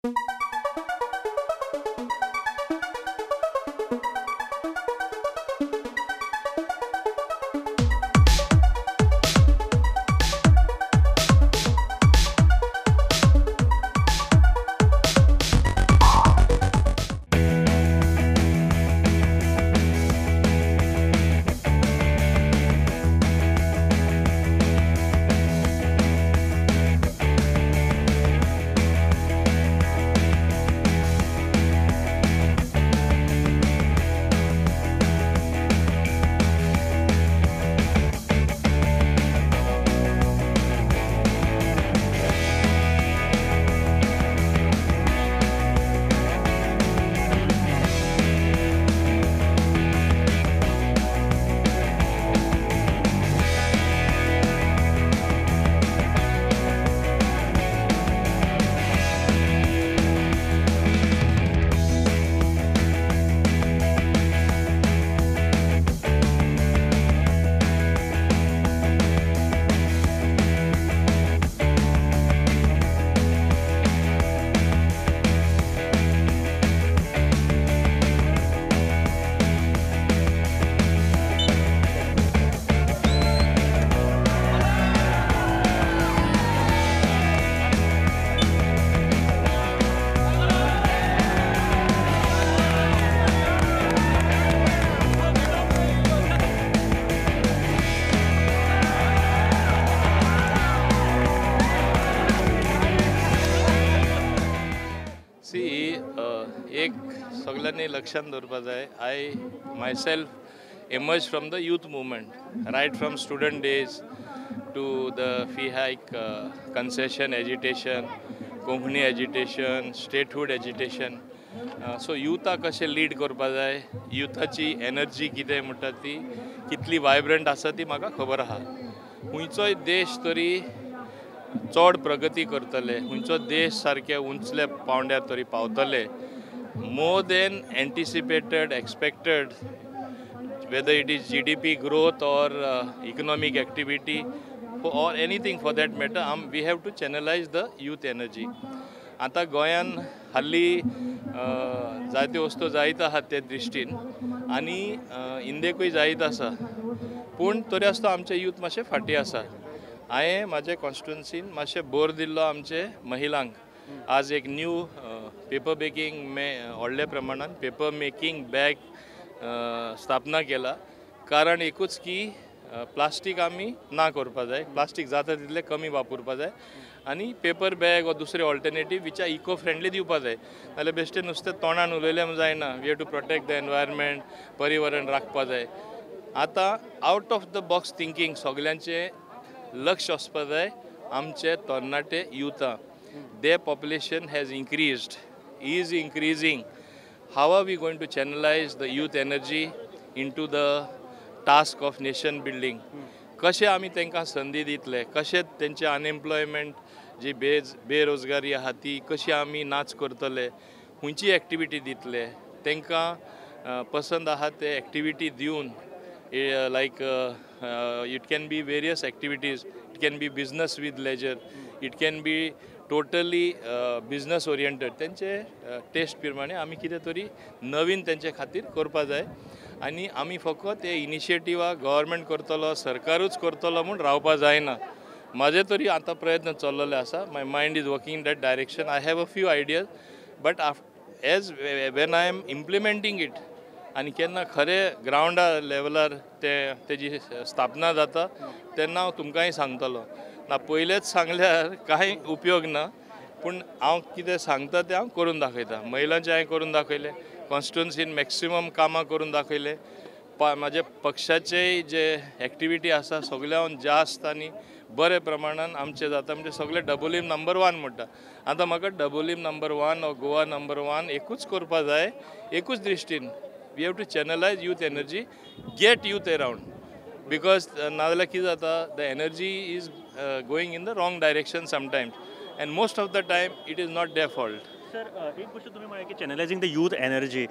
एक सगळ्यांनी लक्षात दवरपा जाय, I myself emerge from the youth movement right from student days to the fee hike concession agitation, Konkani agitation, statehood agitation. So युथाक कशें lead करपा जाय, युथाची एनर्जी कितें म्हणटा ती कितली वायब्रंट आसा ती म्हाका खबर आहा. खंयचोय देश तरी चड प्रगती करतले, खंयचो देश सारके उंचल्या पावंड्यार तरी पावतले, more than anticipated, expected, whether it is GDP growth or economic activity or anything for that matter, we have to channelize the youth energy. आतां गोंयान हाल्ली जायत्यो वस्तू जायत आहात ते दृश्टीन आनी इंदेकूय जायत आसा, पूण तरी आसतना आमचें यूथ मातशें फाटीं आसा. हांवें म्हाजे कॉन्स्टिट्युन्सीन मातशें भर दिल्लो आमचे महिलांक. आज एक न्यू पेपर बेकींग व्हडल्या प्रमाणान पेपर मेकींग बॅग स्थापना केला. कारण एकूच की प्लास्टीक आमी ना करपा जाय, प्लास्टीक जाता तितलें कमी वापरपा जाय आनी पेपर बॅग वा दुसरे alternative which are eco friendly दिवपा जाय. नाल्यार बेश्टें नुस्तें तोंडान उलयलें जायना. We have to protect the environment, पर्यावरण राखपा जाय. आतां out of the box thinking सगल्यांचें लक्ष वचपा जाय आमचे तरणाटे युथा. Their population has increased, is increasing. How are we going to channelize the youth energy into the task of nation building? कशें आमी तांकां संदी दितले, कशें तेंचे अनएम्प्लॉयमेंट जी बेरोजगारी आहा ती कशी आमी नाच करतले, खंयची एक्टिविटी दितले तांकां पसंद आहा ते एक्टिविटी दिवन, like it can be various activities, it can be business with leisure, it can be totally business oriented. तेंचे टेस्ट प्रमाणे आमी कितें तरी नवीन तेंचे खातीर करपा जाय आनी आमी फकत हे इनिशिएटिवा गव्हर्मेंट करतलो, सरकारूच करतलो म्हूण रावपा जायना. म्हाजे तरी आतां प्रयत्न चल्लेले आसा. My mind is working in that direction. I have a few ideas, but as when I am implementing it आनी केन्ना खरें ग्रावंडा लेवलार ते तेजी स्थापना जाता तेन्ना हांव तुमकांय सांगतलो. ना पयलेच सांगल्यार कांय उपयोग ना, पूण हांव कितें सांगता तें हांव करून दाखयता. महिलांचें हांवें करून दाखयलें, कॉन्स्टिट्युन्सीन मॅक्सिमम कामां करून दाखयलें, म्हाज्या पक्षाचेय जे एक्टिविटी आसा सगळ्याहून जास्त आनी बरे प्रमाणान आमचें जाता. म्हणजे सगळे डबोलीम नंबर 1 म्हणटा. आतां म्हाका डबोलीम नंबर 1 वा गोवा नंबर 1 एकूच करपा जाय, एकूच दृश्टीन. We have to channelize youth energy, get youth around, because नाजाल्यार कितें जाता, the energy is going in the wrong direction sometimes and most of the time it is not their fault. Sir, एक गोष्ट तुम्ही म्हळें की channelizing the youth energy,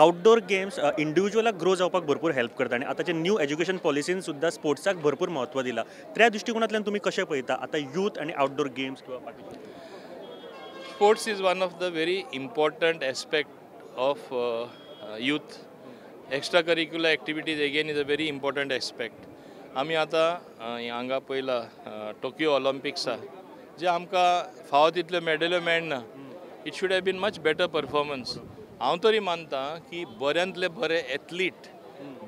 outdoor games इंडिव्हिज्युअलाक grow जावपाक भरपूर हेल्प करता आनी आतांचे न्यू एज्युकेशन पॉलिसीन सुद्दां स्पोर्ट्साक भरपूर म्हत्व दिलां. त्या दृश्टिकोनांतल्यान तुमी कशें पळयता आतां यूथ आनी आउटडोर गेम्स किंवा बाकीचे? Sports is one of the very important aspect of youth. Extra curricular activities again is a very important aspect. आमी आतां हांगा पयला टोकियो ऑलिम्पिक्सा जे आमकां फावो तितल्यो मॅडल्यो मेळना. It should have been much better performance. हांव तरी मानता की बऱ्यांतले बरे एथलीट,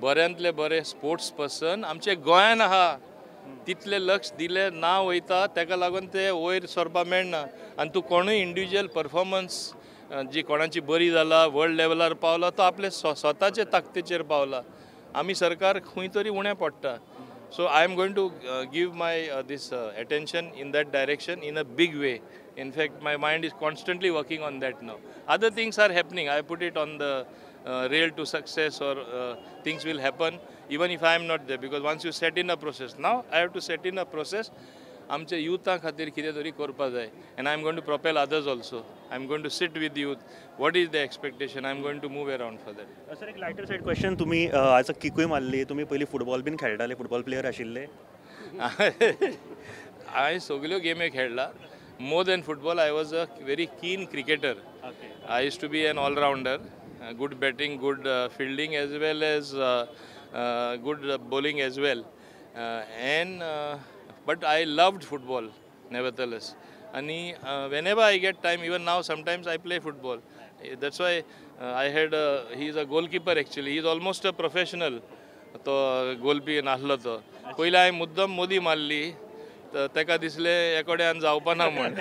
बऱ्यांतले बरे स्पोर्ट्स पर्सन आमचे गोंयान आहा. तितले लक्ष दिले ना वयता, ताका लागून ते वयर सरपा मेळना. आनी तूं कोणूय इंडिविज्युअल परफॉर्मन्स जी कोणाची बरी जाला, वर्ल्ड लेवलार पावला, तो आपले स्वताचे ताकदीचेर पावला. आमी सरकार खंय तरी उणें पडटा. So I am going to give my this attention in that direction in a big way. In fact, my mind is constantly working on that now. Other things are happening. I put it on the rail to success, or things will happen even if I am not there, because once you set in a process, now I have to set in a process. आमचे युथा खातीर कितें तरी करपा जाय, and I am going to propel others also. I am going to sit with youth. What is the expectation? I am going to move around for that. Sir, एक lighter side question. तुमी आज किकूय मारली, तुमी पयलीं football बीन खेळटाले, football player आशिल्ले? हांवें सगल्यो गेमी खेळ्ळा. More than football, I was a very keen cricketer. I used to be an all-rounder, good batting, good fielding as well as good bowling as well. But I loved football nevertheless. And whenever I get time, even now sometimes I play football. That's why I had, he is a goalkeeper actually. He is almost a professional. तो गोलपी नासलो तो. पयलीं हांवें मुद्दम मोदी मारली, तर ताका दिसलें एकोड्यान जावपा ना म्हण.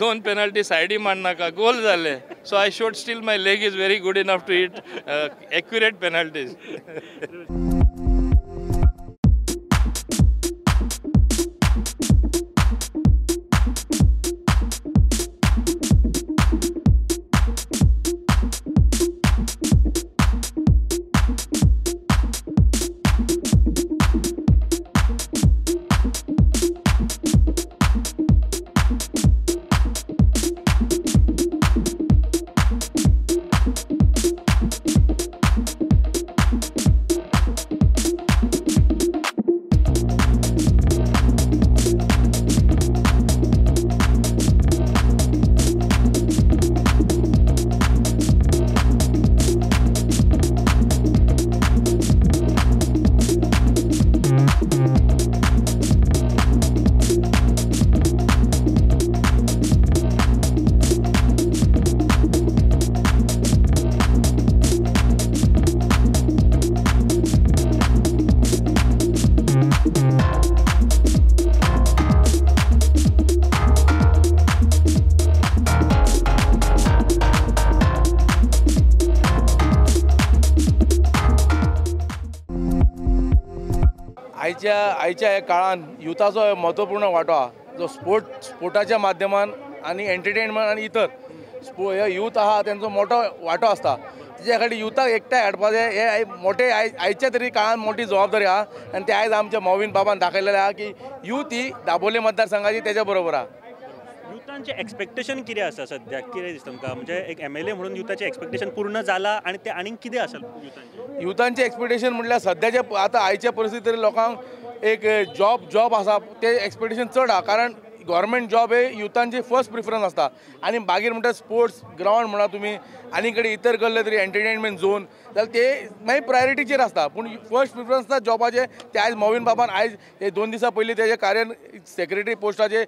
दोन पेनल्टी सायडी मारनाका, गोल जाले. So I showed still my leg is very good enough to hit accurate penalties. आयच्या ह्या काळान युथाचो म्हत्वपूर्ण वांटो आहा, जो स्पोर्टाच्या माध्यमान आनी एंटरटेनमेंट आनी इतर हे यूथ आहा तेंचो मोठो वांटो आसता. तेच्या खातीर युथाक एकठांय हाडपाचें हे मोठे आयच्या तरी काळान मोठी जबाबदारी आहा, आनी ते आयज आमच्या मोविन बाबान दाखयलेलें आहा की यूथ ही दाबोली मतदारसंघाची तेच्या बरोबर आहा. युथांचें एक्सपेक्टेशन कितें आसा सद्याक, कितें दिसता तुमकां? म्हणजे एक एमएलए म्हणून युथाचें एक्सपेक्टेशन पूर्ण जाला आनी तें आनीक कितें आसा युथांचें? युथांचें एक्सपेक्टेशन म्हणल्यार सद्याचे आतां आयच्या परिस्थितीर लोकांक एक जॉब आसा ते एक्सपेक्टेशन चड आहा, कारण गव्हर्मेंट जॉब हे युथांची फर्स्ट प्रिफरन्स आसता. आनी मागीर म्हणटा स्पोर्ट्स ग्रावंड म्हणा तुमी आनी कडेन इतर कसले तरी एंटरटेनमेंट झोन जाल्यार ते मागीर प्रायोरिटीचेर आसता, पूण फर्स्ट प्रिफरन्स आसता जॉबाचे. ते आयज मोविन बाबान आयज हे 2 दिसां पयलीं तेजे कार्य सेक्रेटरी पोस्टाचे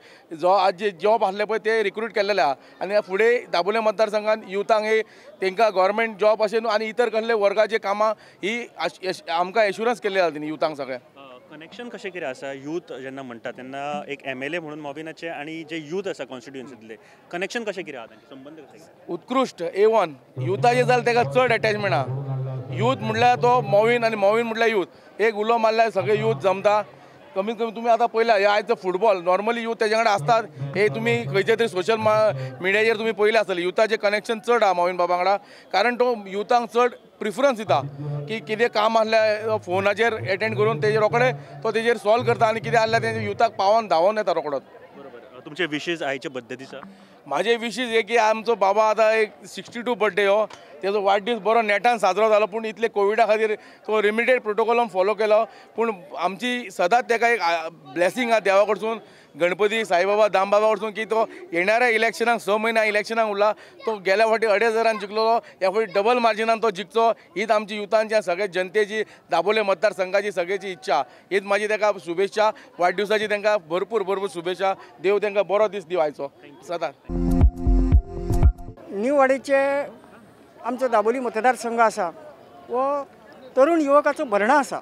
आज जे जॉब आसले पळय ते रिक्रूट केल्लेले आहा, आनी फुडें दाबोले मतदारसंघान युथांक हे तांकां गव्हर्मेंट जॉब अशें न्हू आनी इतर कसले वर्गाची कामां ही आमकां एश्युरन्स केल्ली आसा तेणी युथांक सगळ्यांक. कनेक्शन कशें कितें आसा यूथ जेन्ना म्हणटा तेन्ना एक एमएलए म्हणून मोविनाचे आनी जे यूथ आसा कॉन्स्टिट्युएन्सींतले कनेक्शन कशें कितें आहा, तांचे संबंद कशें कितें? उत्कृश्ट A1 युथाचे जाल्यार ताका चड एटॅचमेंट आहा. यूथ म्हणल्यार तो मोविन आनी मोविन म्हणल्यार यूथ. एक उलो मारल्यार सगळे यूथ जमता. कमीत कमी तुमी आतां पळयला हे आयचो फुटबॉल नॉर्मली यूथ तेजे वांगडा आसतात, हे तुमी खंयचे तरी सोशल मिडियाचेर तुमी पळयलें आसतलें. युथाचें कनेक्शन चड आहा मोविन बाबा वांगडा, कारण तो युथांक चड प्रिफरन्स दिता की कितें काम आसल्यार फोनाचेर एटेंड करून तेजेर रोखडे तो तेजेर सॉल्व करता आनी कितें आसल्यार तेजे युथाक पावोन धांवोन येता रोखडोच. बरोबर. तुमचे विशीज आयचे बड्डे दिसा? म्हाजे विशीज हे की आमचो बाबा आतां एक 62 बड्डे हो, तेजो वाडदीस बरो नेटान साजरो जालो, पूण इतले कोविडा खातीर तो लिमिटेड प्रोटोकॉलान फॉलो केलो, पूण आमची सदांच तेका एक ब्लेसिंग आहा देवा कडसून गणपती साईबाबा दामबाबा वचून की तो येणाऱ्या इलेक्शनाक 6 म्हयन्या इलेक्शनाक उरला तो गेल्या फावटी 2500 जिखलो ह्या फावटी डबल मार्जिनान तो जिखचो हीच आमची युथांची सगळ्या जनतेची दाबोळे मतदारसंघाची सगळ्याची इच्छा. हीच माझी ताका शुभेच्छा वाडदिवसाची तांकां भरपूर भरपूर शुभेच्छा. देव तांकां बरो दीस दिवायचो सदांच. न्यू वाडेचे आमचो दाबोली मतदारसंघ आसा हो तरुण युवकाचो भरणा आसा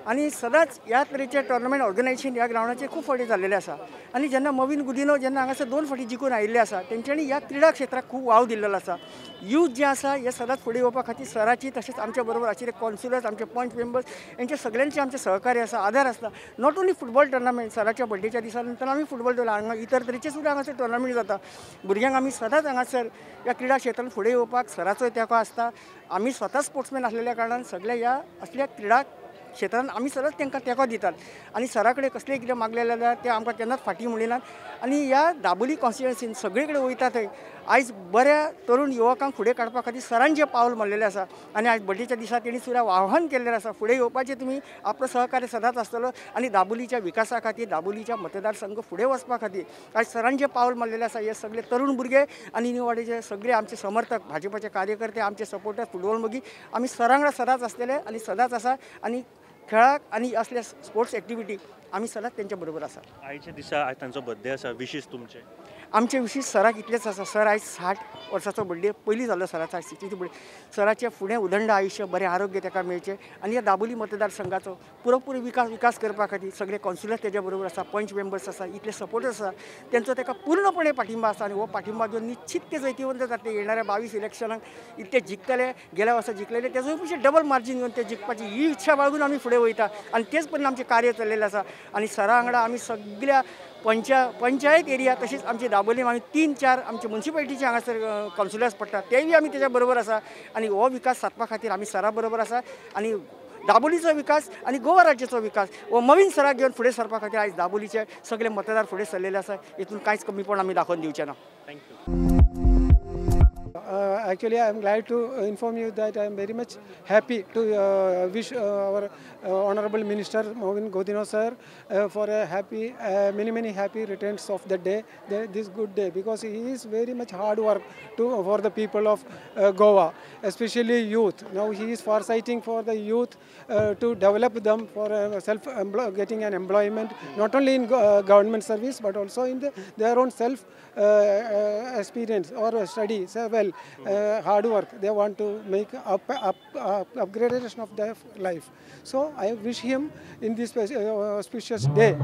आनी सदांच ह्या तरेचे टोर्नामेंट ऑर्गनायझेशन ह्या ग्रावंडाचेर खूब फावटी जाल्लेले आसा आनी जेन्ना मवीन गुदिनो जेन्ना हांगासर 2 फावटी जिखून आयिल्ले आसा तेंच्यांनी ह्या क्रिडा क्षेत्राक खूब वाव दिल्लो आसा. यूथ जे आसा हे सदांच फुडें येवपा खातीर सराची तशेंच आमच्या बरोबर आशिल्ले कॉन्सुलर्स आमचे पंच मेंबर्स हेंचे सगळ्यांचे आमचे सहकार्य आसा आदार आसता. Not only football tournament सराच्या बड्डेच्या दिसा नंतर आमी फुटबॉल दवरला हांगा इतर तरेचे सुद्दां हांगासर टोर्नामेंट जाता. भुरग्यांक आमी सदांच हांगासर ह्या क्रिडा क्षेत्रांत फुडें येवपाक सराचो तेंको आसता. आमी स्वता स्पोर्ट्समॅन आसलेल्या कारणान सगळ्या ह्या असल्या क्रिडा क्षेत्रान आमी सदांच तांकां तेंको दितात आनी सरा कडेन कसलें कितें मागलें जाल्यार ते आमकां केन्नाच फाटीं म्हणिनात. आनी ह्या दाबोली कॉन्स्टिट्युएन्सीन सगळे कडेन वयता थंय आयज बऱ्या तरुण युवकांक फुडें काडपा खातीर सरान जें पावल मारलेलें आसा आनी आयज बड्डेच्या दिसा तेणी सुद्दां आव्हान केल्लें आसा फुडें येवपाचें तुमी आपलो सहकार्य सदांच आसतलो आनी दाबोलीच्या विकासा खातीर दाबोलीच्या मतदारसंघ फुडें वचपा खातीर आयज सरान जें पावल मारलेलें आसा हे सगळे तरुण भुरगे आनी न्यू वाडेचे सगळे आमचे समर्थक भाजपाचे कार्यकर्ते आमचे सपोर्टर फुटबॉल मोगी आमी सरां वांगडा सदांच आसतले आनी सदांच आसा आनी खेळाक आनी असल्या स्पोर्ट्स एक्टिविटी आमी सदांच तेंच्या बरोबर आसा. आयच्या दिसा आयज तांचो बर्थडे आसा, विशीस तुमचे? आमचे विशीस सराक इतलेच आसा. सर आयज 60 वर्साचो बर्थडे पयलीं जाल्लो सराचो आयज 60 बर्थडे. सराचें फुडें उदंड आयुश्य बरें आरोग्य ताका मेळचें आनी ह्या दाबोली मतदारसंघाचो पुरोपूर विकास करपा खातीर सगळे कॉन्सुलर्स तेज्या बरोबर आसा पंच मेंबर्स आसा इतले सपोर्टर्स आसा तेंचो ताका पूर्णपणे पाठिंबा आसा आनी हो पाठिंबा घेवन निश्चित ते जैतिवंत जातले. येणाऱ्या 22 इलेक्शनाक इतले जिखतले गेल्या वर्सा जिखलेले तेजोय पयशे डबल मार्जीन घेवन ते जिखपाची ही इच्छा बाळगून आमी फुडें वयता आनी तेच पर्यंत आमचें कार्य चल्लेलें आसा. आनी सरा वांगडा आमी सगळ्या पंचायत एरिया तशीच आमची दाबोलीम आमी 3-4 आमचे मुन्सिपालिटीचे हांगासर कावन्सिलर्स पडटा तेय आमी तेज्या बरोबर आसा आनी हो विकास सादपा खातीर आमी सरा बरोबर आसा आनी दाबोलीचो विकास आनी गोवा राज्याचो विकास हो नवीन सराक घेवन फुडें सरपा खातीर आयज दाबोलीचे सगळे मतदार फुडें सरलेले आसा. हितून कांयच कमीपण आमी दाखोवन दिवचे ना. Thank you. Actually, I am glad to inform you that I am very much happy to wish our Honorable Minister Mauvin Godinho sir for a happy, many happy returns of the day, this good day, because he is very much hard work for the people of Goa, especially youth. Now he is farsighting for the youth to develop them for self getting an employment, not only in government service but also in their own self experience or study. So, well, hard work. They want to make upgradation of their life. So I wish him in this auspicious day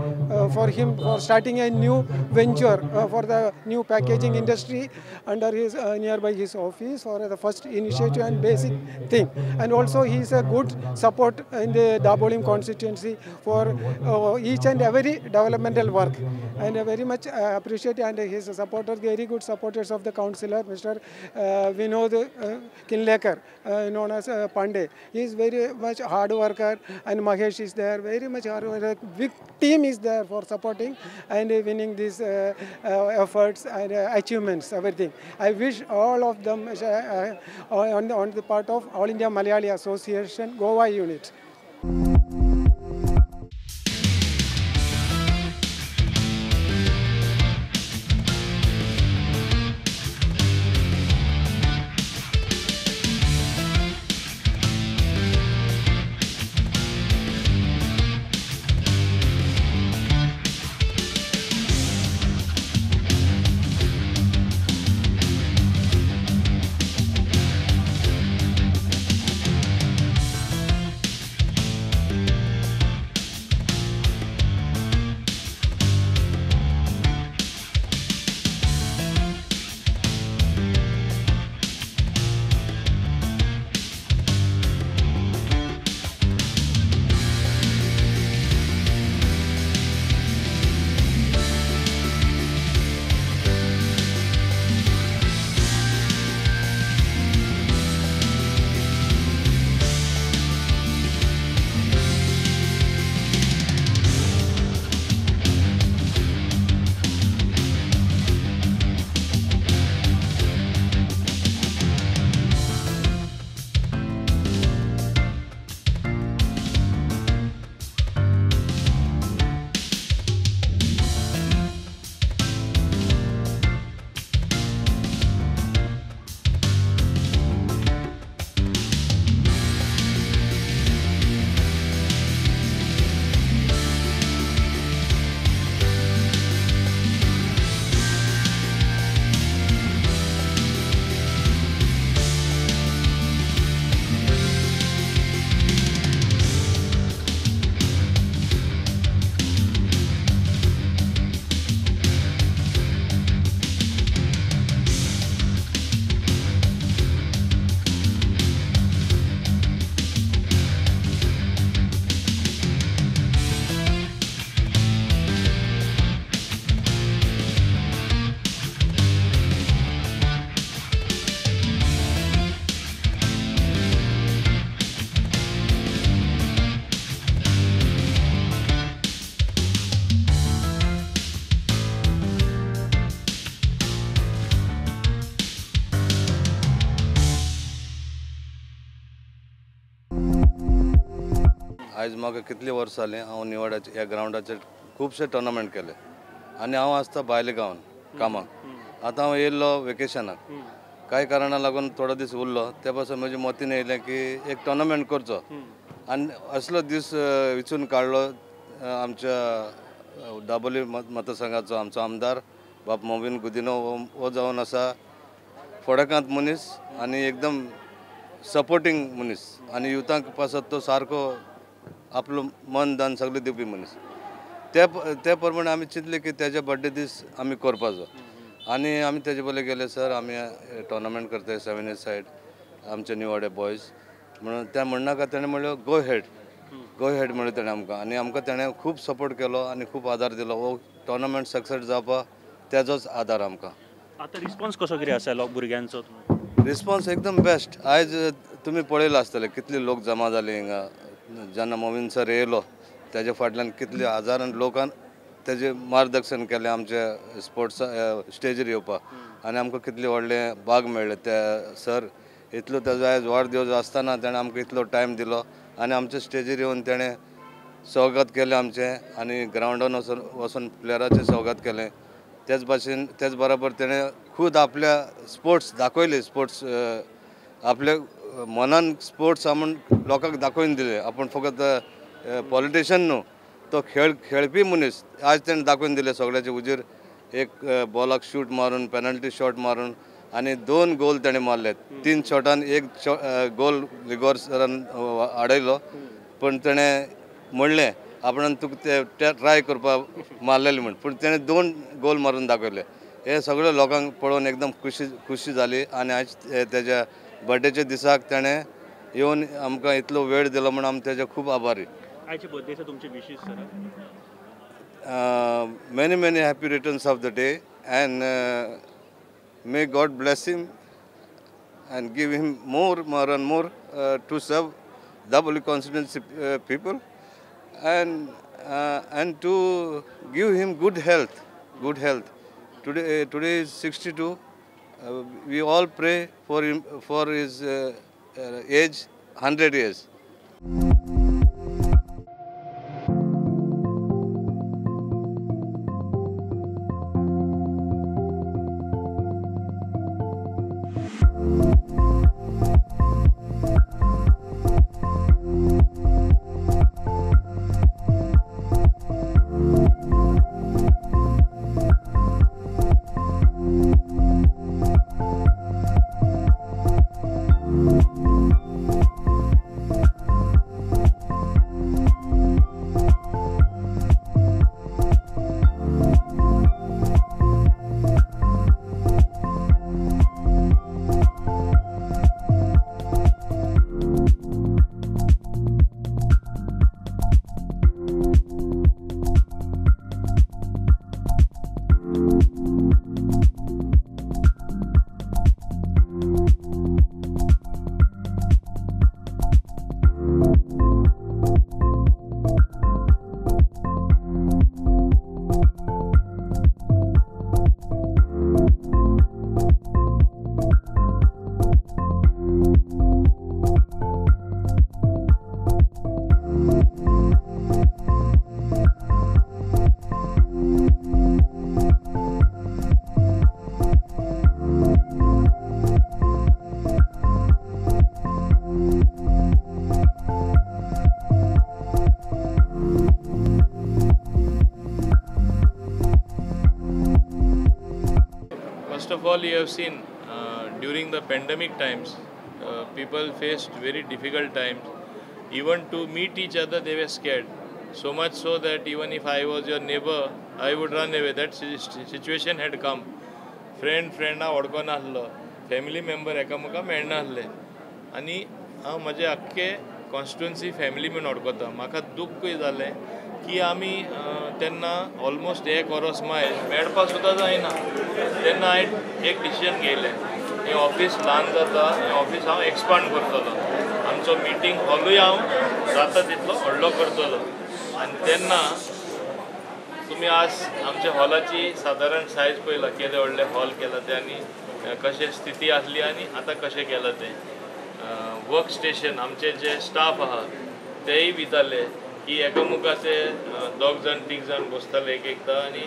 for him for starting a new venture for the new packaging industry under his nearby his office for the first initiative and basic thing. And also he is a good support in the Dabolim constituency for each and every developmental work. And I very much appreciate and his supporters, very good supporters of the councillor, Mr. Vinod Kinlekar, known as Pandey. He is very much hard worker, and Mahesh is there, very much hard worker. Big team is there for supporting and winning these efforts and achievements, everything. I wish all of them on the part of All India Malayali Association, Goa unit. आयज म्हाका कितलीं वर्सां जालीं हांव निवाड्याचे ह्या ग्रावंडाचेर खुबशे tournament केले आनी हांव आसता भायले गांवान कामाक. आतां हांव येयल्लो वेकेशनाक, कांय कारणां लागून थोडो दीस उरलो. ते पासून म्हज्या मतीन येयलें की एक टोर्नामेंट करचो आनी असलो दीस विचून काडलो आमच्या दाबोली मतदारसंघाचो आमचो आमदार बाब मोविन गुदिन्हो हो जावन आसा फडकांत मनीस आनी एकदम सपोर्टींग मनीस आनी युथांक पासत तो सारको आपलो मन दान सगळें दिवपी मनीस. ते प्रमाणे आमी चिंतलें की तेज्या बर्थडे दीस आमी करपाचो आनी आमी तेजे बरोबर गेले, सर आमी टोर्नामेंट करताय 7 सायड आमचे निवाडे बॉयज म्हणून. त्या म्हणनाका तेणें म्हणलें गो हेड, गो हेड म्हणलें तेणें आमकां आनी आमकां तेणें खूब सपोर्ट केलो आनी खूब आदार दिलो. हो टोर्नामेंट सक्सेस जावपाक तेजोच आदार आमकां. आतां रिस्पॉन्स कसो कितें आसा भुरग्यांचो? रिस्पॉन्स एकदम बेस्ट. आयज तुमी पळयलां आसतलें कितले लोक जमा जाले हिंगा. जेन्ना मोविन सर येयलो तेज्या फाटल्यान कितले हजारान लोकान तेजें मार्गदर्शन केलें आमच्या स्पोर्ट्स स्टेजीर येवपाक आनी आमकां कितले व्हडले बाग मेळ्ळे. ते सर इतलो तेजो आयज वाडदिवस आसतना तेणें आमकां इतलो टायम दिलो आनी आमच्या स्टेजीर येवन तेणें स्वागत केलें आमचें आनी ग्रावंडान वचून प्लेयराचें स्वागत केलें. तेच भाशेन तेच बराबर तेणें खूद आपल्या स्पोर्ट्स दाखयले, स्पोर्ट्स आपल्या मनान स्पोर्ट्स म्हूण लोकांक दाखोवन दिले. आपूण फकत पॉलिटिशन न्हू, तो खेळ खेळपी मनीस आज तेणें दाखोवन दिले सगळ्याचे उजीर. एक बॉलाक शूट मारून, पेनल्टी शॉट मारून आनी 2 गोल तेणें मारले. 3 शॉटान एक गोल लिगोर सरान आडयलो, पूण तेणें म्हणलें आपणान तुका ते ट्राय करपाक मारलेले म्हूण, पूण तेणें 2 गोल मारून दाखयले. हे सगळे लोकांक पळोवन एकदम खुशी खुशी जाली आनी आयज तेज्या बर्थडेच्या दिसाक तेणें येवन आमकां इतलो वेळ दिलो म्हूण आमी तेजे खूब आभारी. आयचे बर्थडे तुमचे wishes sir? Many many happy returns of the day and may God bless him and give him more more and more to serve Dabolim constituency people and to give him good health, good health. Today is 62. We all pray for him, for his age 100 years. First of all, you have seen during the pandemic times, people faced very difficult times. Even to meet each other, they were scared. So much so that even if I was your neighbor, I would run away. That situation had come. Friend, friend, वळखना आसलो, family member एकामेका मेळना आसले. आनी हांव म्हजे आख्खे constituency family म्हूण वळखता. म्हाका दुख्खूय जालें की आमी तेन्ना ऑलमोस्ट एक वरस मायल मेळपाक सुद्दां जायना. तेन्ना हांवें एक डिसिजन घेयलें, हें ऑफीस ल्हान जाता, हें ऑफीस हांव एक्सपांड करतलो, आमचो मिटींग हॉलूय हांव जाता तितलो व्हडलो करतलो. आनी तेन्ना तुमी आज आमच्या हॉलाची सादारण सायज पळयला, केदें व्हडलें हॉल केलां तें आनी कशें स्थिती आसली आनी आतां कशें केलां तें. वर्क स्टेशन आमचे जे स्टाफ आहा तेय भिताले की एकामुखाचे दोग जाण तीग जाण बसताले एक एकदां आनी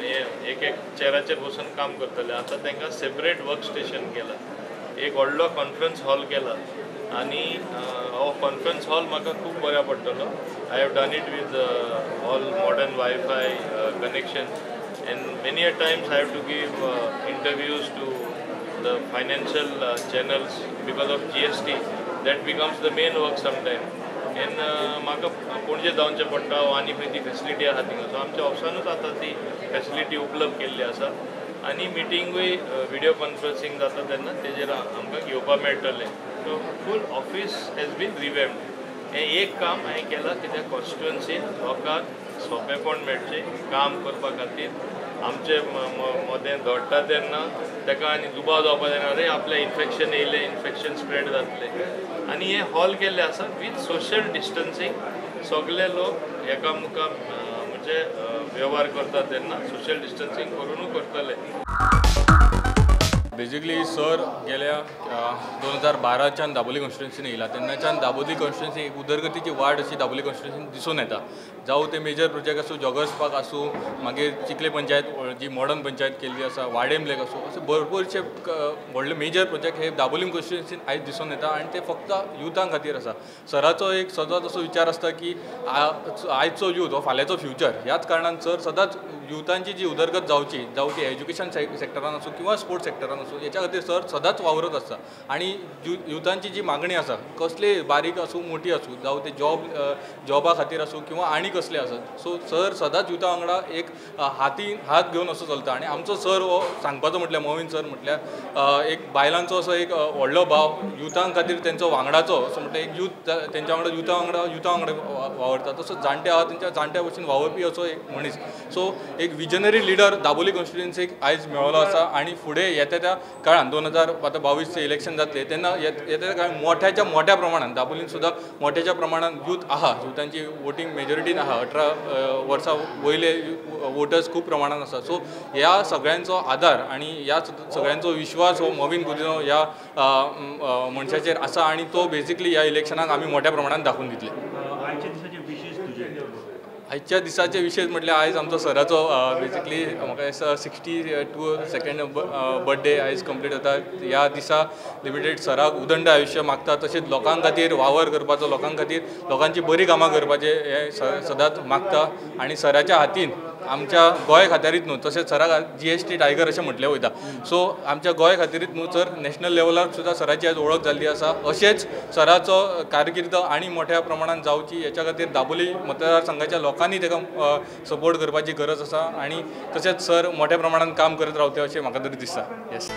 हे एक एक चेराचेर बसून काम करताले. आतां तांकां सेपरेट वर्क स्टेशन केला, एक व्हडलो कॉन्फरन्स हॉल केला आनी हो कॉन्फरन्स हॉल म्हाका खूब बऱ्या पडटलो. I have done it with all modern wifi connection and many a times I have to give interviews to the financial channels because of GST. That becomes the main work sometime. And म्हाका पणजे धांवचें पडटा आनी खंय ती facility आसा थिंगा. So आमच्या ऑफिसानूच आतां ती फेसिलिटी उपलब्ध केल्ली आसा आनी मिटींगूय विडियो कॉन्फरन्सींग जाता तेन्ना तेजेर आमकां घेवपाक मेळटलें. So full office has been revamped. हें एक काम हांवें केलां कित्याक कॉन्स्टिट्युएन्सीन लोकांक सोंपेपण मेळचें काम करपा खातीर. आमचे मदें दवरता तेन्ना ताका आनी दुबाव जावपा जायना, अरे आपल्या इन्फेक्शन येयलें, इन्फेक्शन स्प्रेड जातलें. आनी हें हॉल केल्लें आसा वीथ सोशल डिस्टन्सींग. सगळे लोक एकामुखार म्हणजे वेव्हार करता तेन्ना सोशल डिस्टन्सींग करूनूच करतले. बेजिकली सर गेल्या 2012च्यान दाबोली कॉन्स्टिट्युएन्सीन येयला तेन्नाच्यान दाबोली कॉन्स्टिट्युएन्सी एक उदरगतीची वाड अशी दाबोली कॉन्स्टिट्युएन्सीन दिसून येता. जावं ते मेजर प्रोजेक्ट आसूं, जॉगर्स पार्क आसूं, मागीर चिखले पंचायत जी मॉडर्न पंचायत केल्ली आसा, वाडेम लेक आसूं, अशे भरपूरशे व्हडले मेजर प्रोजेक्ट हे दाबोली कॉन्स्टिट्युएन्सीन आयज दिसून येता आनी ते फक्त युथां खातीर आसा. सराचो एक सदांच असो विचार आसता की आयचो यूथ हो फाल्यांचो फ्युचर. ह्याच कारणान सर सदांच युथांची जी उदरगत जावची, जावं ती एज्युकेशन सेक्टरान आसूं किंवा स्पोर्ट्स सेक्टरान आसूं, हेच्या खातीर सर सदांच वावरत आसता. आनी युथांची जी मागणी आसा, कसली बारीक आसूं मोठी आसूं, जावं ते जॉबा खातीर आसूं किंवा आनी कसले आसत, सो सर सदांच युथा वांगडा एक हातीन हात घेवन असो चलता. आनी आमचो सर हो सांगपाचो म्हटल्यार मोविन सर म्हटल्यार एक बायलांचो असो एक व्हडलो भाव, युथां खातीर तेंचो वांगडाचो असो म्हटल्यार एक यूथ तेंच्या वांगडा युथा वांगडा वावरता, तसो जाणटे आहा तेंच्या जाणट्या भशेन वावरपी असो एक मनीस. सो एक विजनरी लिडर दाबोली कॉन्स्टिट्युएन्सीक आयज मेळ्ळो आसा आनी फुडें येता त्या काळान 2022 इलेक्शन जातलें तेन्ना येता त्या काळान मोठ्याच्या मोठ्या प्रमाणान दाबोलीन सुद्दां मोठ्याच्या प्रमाणान यूथ आहा, युथांची वोटींग मेजॉरिटीन आहा, 18 वर्सां वयले वोटर्स खूब प्रमाणान आसा. सो ह्या सगळ्यांचो आदार आनी ह्या सगळ्यांचो विश्वास हो मोविन गुदिन्हो ह्या मनशाचेर आसा आनी तो बेजिकली ह्या इलेक्शनाक आमी मोठ्या प्रमाणान दाखोवन दितले. आयच्या दिसाचे विशेश म्हटल्यार आयज आमचो सराचो बेजिकली म्हाका दिसता 62 सेकेंड बर्थडे आयज कंप्लीट जाता. ह्या दिसा लिमिटेड सराक उदंड आयुश्य मागता, तशेंच लोकां खातीर वावर करपाचो, लोकां खातीर लोकांची बरी कामां करपाचें हें सदांच मागता. आनी सराच्या हातीन आमच्या गोंय खातीरूच न्हू, तशेंच सराक GST tiger अशें म्हटलें वयता, सो आमच्या गोंय खातीरूच न्हू तर नॅशनल लेवलार सुद्दां सराची आयज वळख जाल्ली आसा. अशेंच सराचो कारकीर्द आनी मोठ्या प्रमाणान जावची हेच्या खातीर दाबोली मतदारसंघाच्या लोकांनी ताका सपोर्ट करपाची गरज आसा आनी तशेंच सर मोठ्या प्रमाणान काम करत रावते अशें म्हाका तरी दिसता. येस.